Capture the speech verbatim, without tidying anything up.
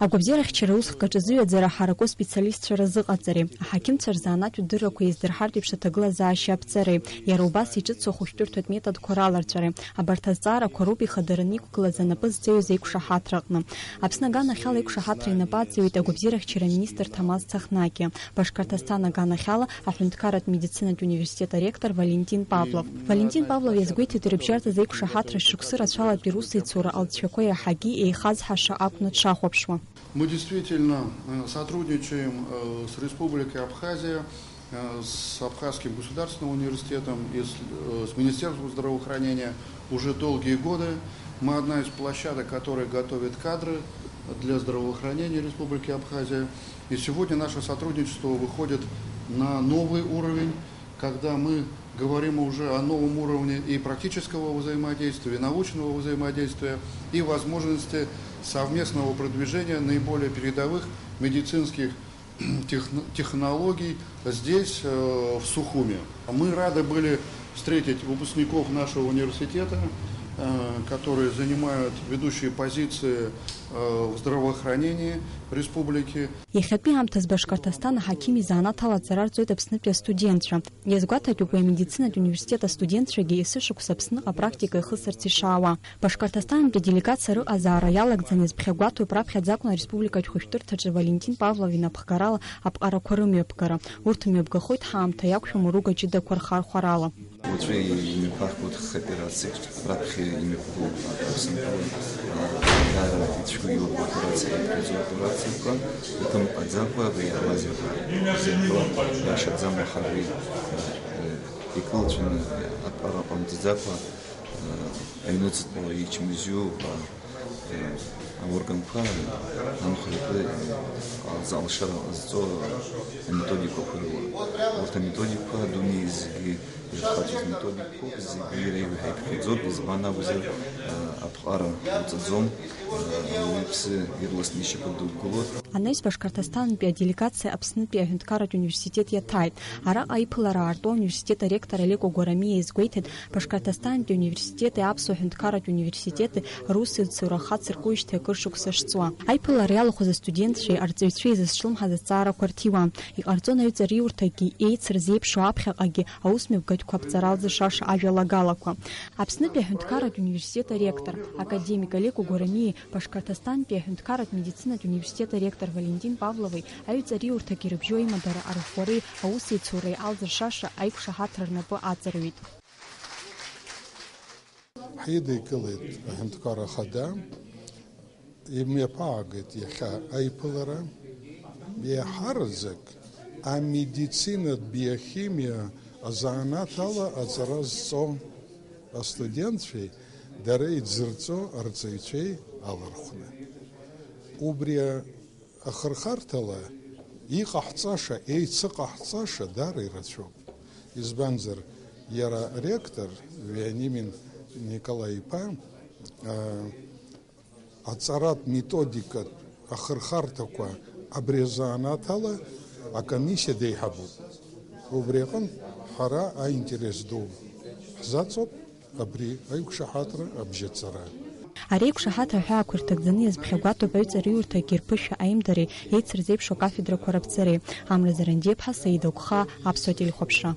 Агәабзиарахьчара усхк аҿы зыҩаӡара ҳараку специалистцәа разыҟаҵареи, аҳақьымцәа рзанааҭтә дыррақәа еиздырҳартә еиԥш аҭагылазаашьа аԥҵареи, иара убас иҿыцу ахәышәтәырҭатә методқәа раларҵәареи, абарҭ азҵаарақәа роуп ихадараны иқәгылаз анапы зҵаҩыз еиқәшаҳаҭраҟны. Аԥсны аганахьала еиқәшаҳаҭра инапы аҵаҩит агәабзиарахьчара аминистр Ҭамаз Цахнаки, Башқарҭасҭан аганахьала аҳәынҭқарратә медицинатә университет аректор Валентин Павлов. Валентин Павлов иазгәеиҭеит, ирыбжьарҵаз еиқәшаҳаҭра шықәсы рацәала ирусеицура алҵшәақәа иаҳагьы еихазҳаша акәны дшахәаԥшуа. Мы действительно, э, сотрудничаем, э, с Республикой Абхазия, э, с Абхазским государственным университетом и с, э, с Министерством здравоохранения уже долгие годы. Мы одна из площадок, которая готовит кадры для здравоохранения Республики Абхазия. И сегодня наше сотрудничество выходит на новый уровень, когда мы говорим уже о новом уровне и практического взаимодействия, и научного взаимодействия, и возможности совместного продвижения наиболее передовых медицинских техно-, технологий здесь, э, в Сухуме. Мы рады были встретить выпускников нашего университета, э, которые занимают ведущие позиции, э, в здравоохранении республики. Иахьатәи аамҭаз Башқарҭасҭан аҳақьым изанааҭ ала аҵара рҵоит Аԥснытәи астудентцәа. Иазгәаҭатәуп уи амедицинатә университет астудентцәагьы есышықәса Аԥсныҟа апрактика ихысырц ишаауа. Башқарҭасҭантәи аделегациа рыҟазаара иалагӡаны иазԥхьагәаҭоуп раԥхьаӡа акәны ареспубликатә хәышәтәырҭаҿы Валентин Павлов инапхгарала аԥҟарақәа рымҩаԥгара. Урҭ мҩаԥгахоит ҳаамҭа иақәшәо мыруга ҷыдақәа рхархәарала. Уаҵәы имҩаԥаҳгоит ҳоперациақәа, раԥхьа имҩаԥгоуп Аԥсынтәыла, а, даара ицәгьоу иоуп аоперациа, иаԥхьаӡоу аоперациақәа, иҭымҟаӡакәа абри алазерқәа зеиԥшроу иашаӡам, аха абри, а, икылҵәаны аԥҟара ҟамҵаӡакәа, а, аҩныҵҟа ичмазаҩу, а, аорганқәа анхаҩы алшара ҟазҵо аметодикақәа рыла. Урҭ аметодикақәа адунеи зегьы ирхаҵоз методикақәоуп, зегьы иреиҳа иԥхьаӡоуп, избан акәзар, аԥҟара уҵаӡом, ауаҩы иԥсы ирласны ишьапы дықәгылоит. Анаҩс Башқарҭасҭантәи аделегациа Аԥснытәи аҳәынҭқарратә университет иаҭааит. Араҟа аиԥылара аарту ауниверситет аректор Алеко Гәарамиа иазгәеиҭеит, Башқарҭасҭантәи ауниверситети Аԥсуа ҳәынҭқарратә университети русеицура хацыркуижьҭеи акыр шықәса шҵуа. Аиԥылара иалахәыз астудентцәеи арҵаҩцәеи изызҿлымҳаз азҵаарақәа рҭиуан. Иҟарҵон аҩҵариурҭагьы, еицырзеиԥшу аԥхьаҟагьы аусмҩаԥгатәқәа аԥҵара алзыршаша ажәалагалақәа. Аԥснытәи аҳәынҭқарратә университет аректор, академик Алеко Гәарамиеи Башқарҭасҭантәи аҳәынҭқарратә медицинатә университет аректор Валентин Павлови аҩҵариурҭак ирыбжьоу аимадара арӷәӷәареи аусеицуреи алзыршаша аиқәшаҳаҭра рнапы аҵарҩит. Ҳидикылеит аҳәынҭқар ахада, имҩаԥаагеит иахьа аиԥылара, еиҳараӡак амедицинатә биохимиа азанааҭ ала аҵара зҵо астудентцәеи дара иӡырҵо арҵаҩцәеи алархәны. Убри ахырхарҭала иҟаҳҵаша, еицыҟаҳҵаша даара ирацәоуп. Избанзар, иара аректор Вениамин Николаи-иԥа, аа, аҵаратә методикатә ахырхарҭақәа абри азанааҭ ала акомиссиа деиҳабуп. Убри аҟынтә ҳара аинтерес ду ҳзаҵоуп. Абри аиқәшаҳаҭра абжьаҵара. Ари аиқәшаҳаҭра аҳәаақәа ирҭагӡаны иазԥхьагәаҭоуп аҩҵариурҭагьы рԥышәа аимдареи еицырзеиԥшу акафедрақәа раԥҵареи. Амра Зарандиаԥҳа, Саида Окха, Аԥсуа телехәаԥшра.